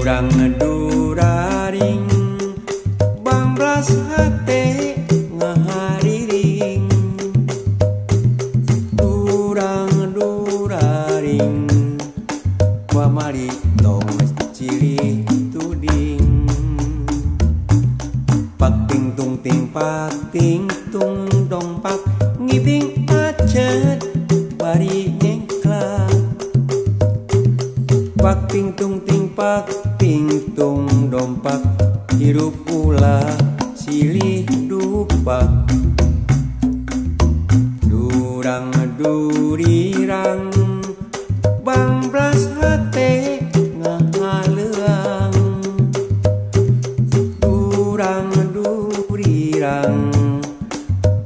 Durang duraring bangras hate ngahariring. Durang duraring pamali tong cilih tuding. Pak ting tung ting pak ting tung dong pak ngibing acet bari nyengklak. Pak ting tung ting pak ting tung dompak hirup ulah silih dupak. Durang durirang bangblas hate ngahaleuang. Durang durirang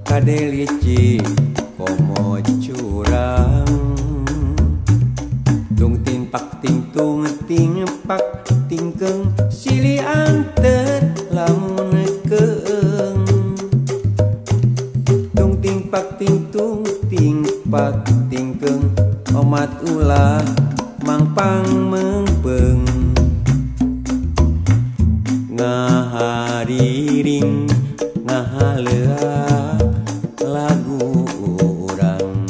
kade licik komo curang. Tung ting pak ting tung ting pak tingkeung silih anter lamun keung. Tung ting pak ting tung ting pak tingkeung omat ulah mangpang meungpeung. Ngahariring ngahaleuak lagu urang.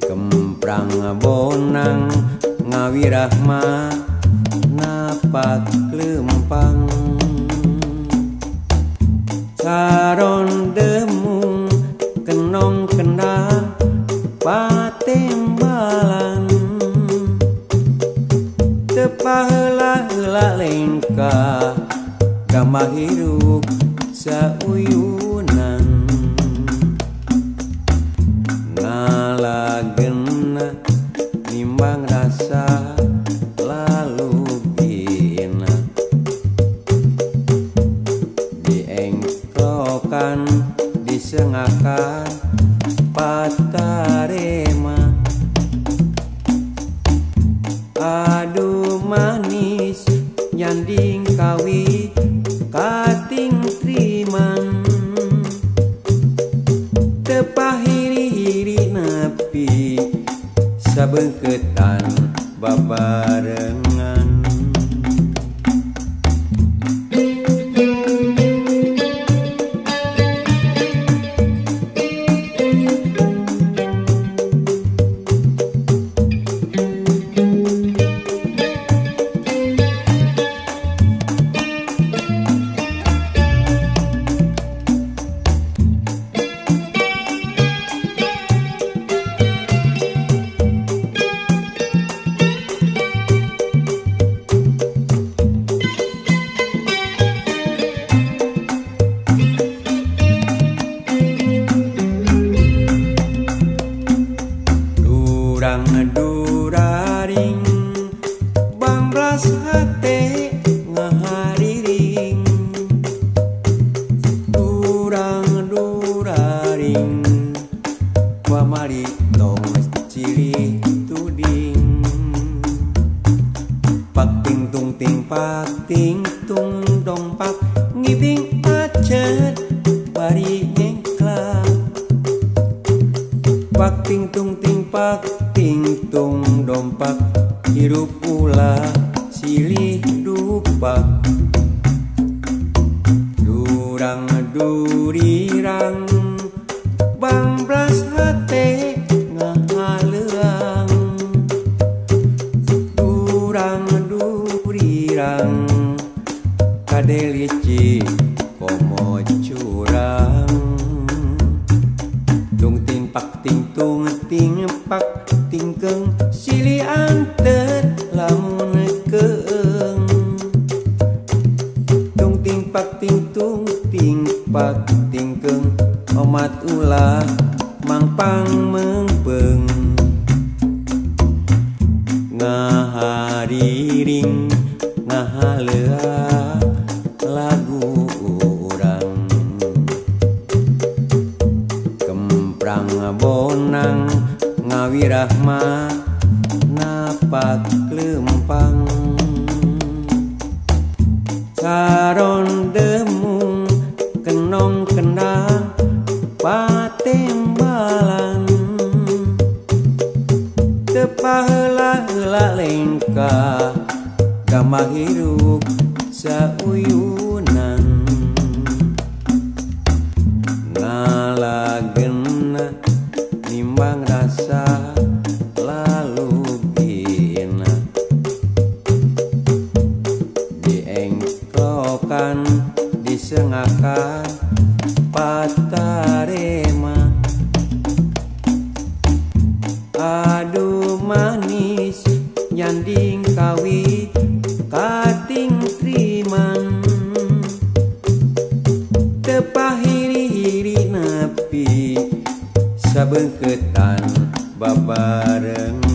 Kemprang bonang ngawirahma napak lempang. Saron demung kenong kendang patembalan. Tepaheula-heula lengkah gamah hirup sauyunan. Ngalagena nimbang rasa lalugina. Diengklokan disengakan patarema. Aduh manis nyanding kawi kating triman. Tepahiri-hiri nepi sabeungkeutan babarengan. Durang duraring bangblas hate ngahariring. Durang duraring pamali tong cilih tuding. Pak ting tung ting pak ting tung dong pak ngibing acet bari nyengklak. Pak ting tung ting pak ting tung dompak hirup ulah silih dupak. Durang durirang bangblas hate ngahaleuang. Durang durirang kade licik komo curang. Tung ting pak ting tung ting pak tingkeung silih anter lamun keung. Tung ting pak ting tung ting pak tingkeung omat ulah mangpang meungpeung. Ngahariring ngahaleuak lagu urang. Kemprang bonang ngawirahma napak lempang. Saron demung kenong kendang patembalan. Tepaheula heula lengkah damah hirup sauyunan. Ngalagena nimbang rasa lalugina, diengklokan disengakan patarema. Aduh manis nyanding kawi kating triman, tepahiri-hiri nepi sabeungkeutan babarengan.